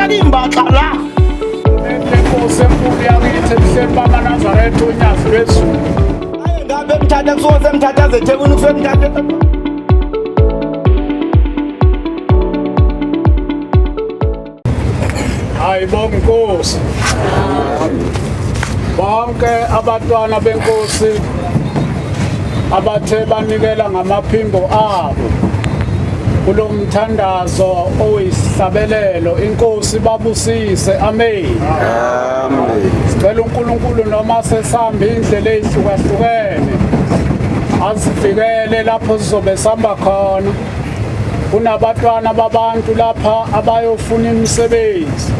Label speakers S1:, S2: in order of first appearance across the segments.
S1: Ngifaka imbaxa la.
S2: Inkosi enkulu yakithi ebuhleni bamaNazaretha uNyazi lwezulu.
S1: Aye ngabe emthatha kusuka semthatha aze eThekwini kusuka emthatha.
S2: Ayibonga inkosi. Bonke abatwana benkosi abathe banikela ngamaphimbo abo kulo mthandazo oyisihlabelelo inkosi babusise amen.
S3: Amen.
S2: Sicela uNkulunkulu noma sesihamba indlela ezihlukahlukene asivikele lapho sizobe sihamba khona. Kunabatwana babantu lapha abayofuna imisebenzi.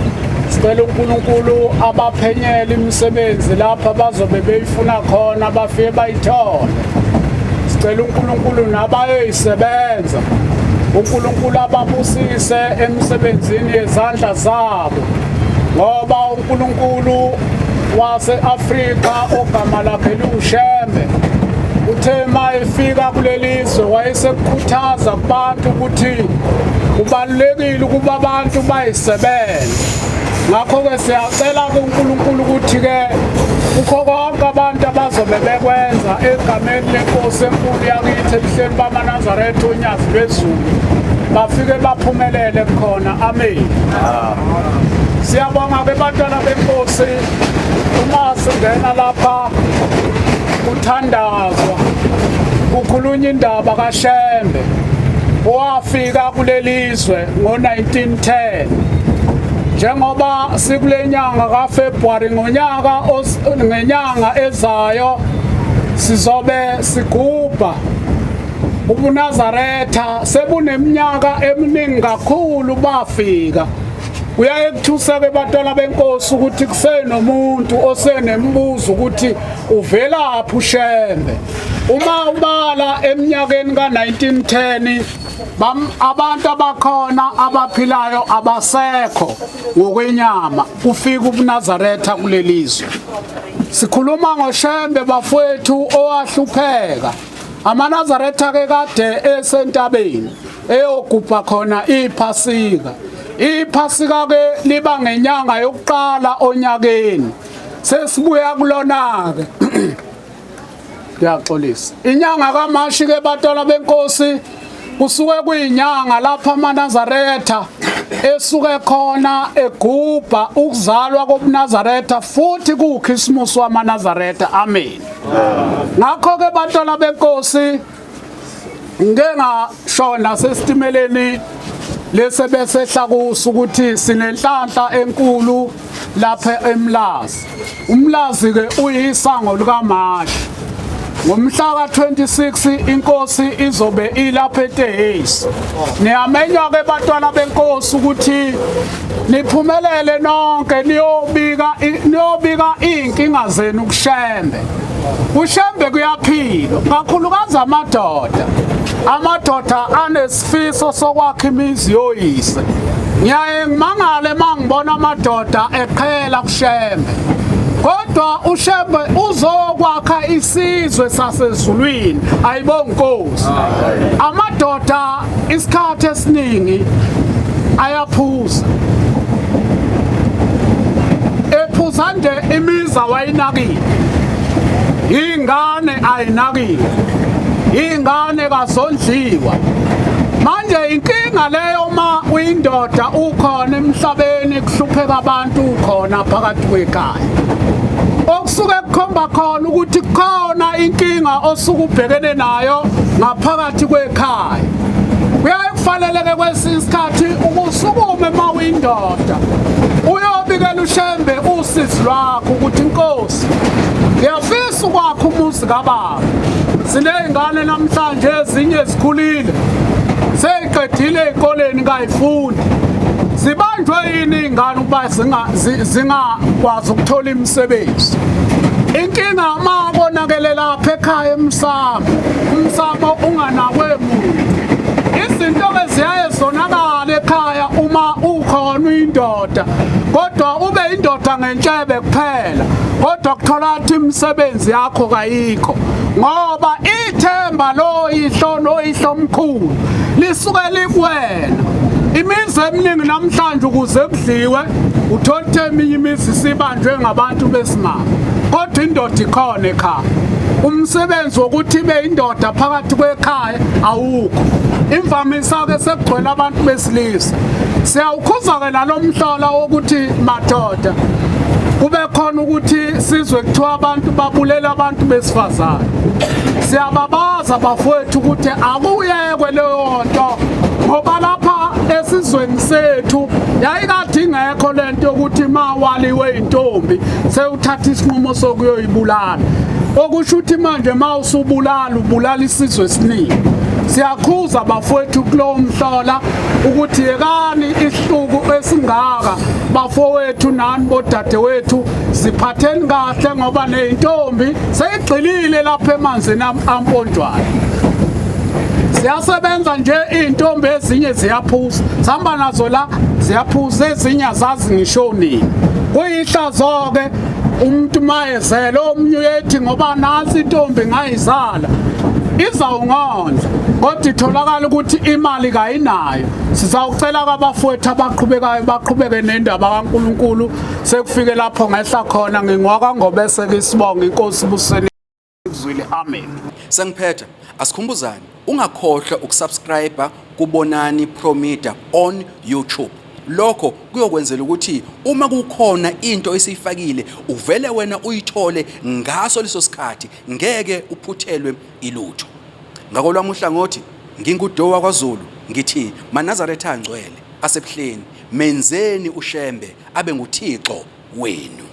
S2: Sicela uNkulunkulu abaphenyele imisebenzi lapha bazobe beyifuna khona bafike bayithole. Sicela uNkulunkulu nabayoyisebenza. uNkulunkulu ababusise emsebenzini yezandla zabo. Ngoba uNkulunkulu wase-Afrika ogama lakhe liwuShembe uthe uma efika kuleli zwe wayesekukhuthaza kubantu ukuthi kubalulekile ukuba abantu bayisebenze. Ngakho-ke siyacela kuNkulunkulu ukuthi-ke kukho konke abantu abazobe bekwenza egameni lenkosi enkulu yakithi ebuhleni bamaNazaretha uNyazi lwezulu bafike baphumelele khona. Amen. Siyabonga ke bantwana benkosi uma singena lapha kuthandazwa kukhulunywa indaba kaShembe owafika kuleli zwe ngo-1910 njengoba sikule nyanga kaFebruary ngonyaka ngenyanga ezayo sizobe sigubha ubuNazaretha sebuneminyaka eminingi kakhulu bafika. Kuyaye kuthuseke bantwana benkosi ukuthi kusenomuntu osenemibuzo ukuthi uvelaphi uShembe. Uma ubala eminyakeni ka-1910 abantu abakhona abaphilayo abasekho ngokwenyama kufika ubuNazaretha kulelizwe. Sikhuluma ngoShembe bafowethu owahlupheka. AmaNazaretha ke kade esentabeni eyogubha khona iPhasika. IPhasika ke liba ngenyanga yokuqala onyakeni. Sesibuya kulona ke. Ngiyaxolisa. Inyanga kaMashi ke bantwana benkosi kusuke kuyinyanga lapha amaNazaretha esuke khona egubha ukuzalwa kobuNazaretha futhi kuwuKhisimusi wamaNazaretha. Amen. Ngakho ke bantwana benkosi ngike ngashona sesitimeleni lese besehla kuso ukuthi sinenhlanhla enkulu lapha eMlazi. UMlazi ke uyisango likaMashi. Ngomhla ka-26 inkosi izobe ilapha eTehesi. Niyamenywa ke bantwana benkosi ukuthi niphumelele nonke niyobika niyobika izinkinga zenu kuShembe. UShembe kuyaphilwa kakhulukazi amadoda. Amadoda anesifiso sokwakha imizi yoyise. Ngiyaye ngimangale mangibona amadoda eqhela kuShembe. Kodwa uShembe uzokwakha isizwe sasezulwini. Ayibonga Nkosi. Amadoda isikhathi esiningi ayaphuza. Ephuza nje imizi awayinakile. Ingane ayinakile. Ingane kazondliwa. Manje inkinga leyo uma uyindoda ukhona emhlabeni kuhlupheka abantu ukhona phakathi kwekhaya. Okusuke kukhomba khona ukuthi kukhona inkinga osuke ubhekene nayo ngaphakathi kwekhaya. Kuyaye kufaneleke kwesinye isikhathi ukusukume uma uyindoda uyobikela uShembe usizi lwakho ukuthi inkosi ngiyafisa ukwakha umuzi kababa. Siney'ngane namhlanje ezinye zikhulile seyiqedile ey'koleni kayifundi. Zibanjwe yini iy'ngane ukuba zingakwazi ukuthola imisebenzi? Inkinga uma konakele lapha ekhaya emsamo, umsamo unganakwe muntu. Izinto-ke ziyaye zonakale ekhaya uma ukhona uyindoda kodwa ube indoda ngentshebe kuphela kodwa kuthola ukuthi imisebenzi yakho kayikho ngoba ithemba loyihlo noyihlomkhulu lisuke likuwena. Imizi eminingi namhlanje ukuze kudliwe uthola ukuthi eminye imizi sibanjwe ngabantu besimame, kodwa indoda ikhona ekhaya. Umsebenzi wokuthi ibe indoda phakathi kwekhaya awukho. Imvamisa-ke sekugcwele abantu besilisa. Siyawukhuza-ke nalo mhlola wokuthi madoda kube khona ukuthi sizwe kuthiwa abantu babulela abantu besifazane. Siyababaza bafowethu ukuthi akuyekwe leyo nto ngoba lapha esizweni sethu yayikade ingekho lento yokuthi ma waliwe intombi sewuthatha isinqumo sokuyoyibulala. Okusho ukuthi manje ma usubulala ubulala isizwe esiningi. Siyakhuza bafowethu kulowo mhlola ukuthi yekani isihluku esingaka bafowethu nani bodadewethu, ziphatheni kahle ngoba neyintombi seyigxilile lapha emanzini amponjwana. Ziyasebenza nje iy'ntombi, ezinye ziyaphuza, sihamba nazo la ziyaphuza, ezinye azazi ngisho nini. Kuyihlazo-ke umuntu mayezele omunye uyethi ngoba nansi intombi ngayizala izawungondla, kodwa itholakala ukuthi imali kayinayo. Sizawucela kwabafowethu abaqhubekayo baqhubeke nendaba kaNkulunkulu. Sekufike lapho ngehla khona ngingwakangobese ke isibongo inkosi buseni kuzwile. Amen.
S3: Sengiphetha, asikhumbuzane, ungakhohlwa ukusubscribe kuBonani Promida on YouTube. Lokho kuyokwenzela ukuthi uma kukhona into esiyifakile uvele wena uyithole ngaso leso sikhathi, ngeke uphuthelwe ilutho. Ngakolwami uhlangothi nginguDowa kwaZulu, ngithi maNazaretha angcwele asebuhleni, menzeni uShembe abe nguThixo wenu.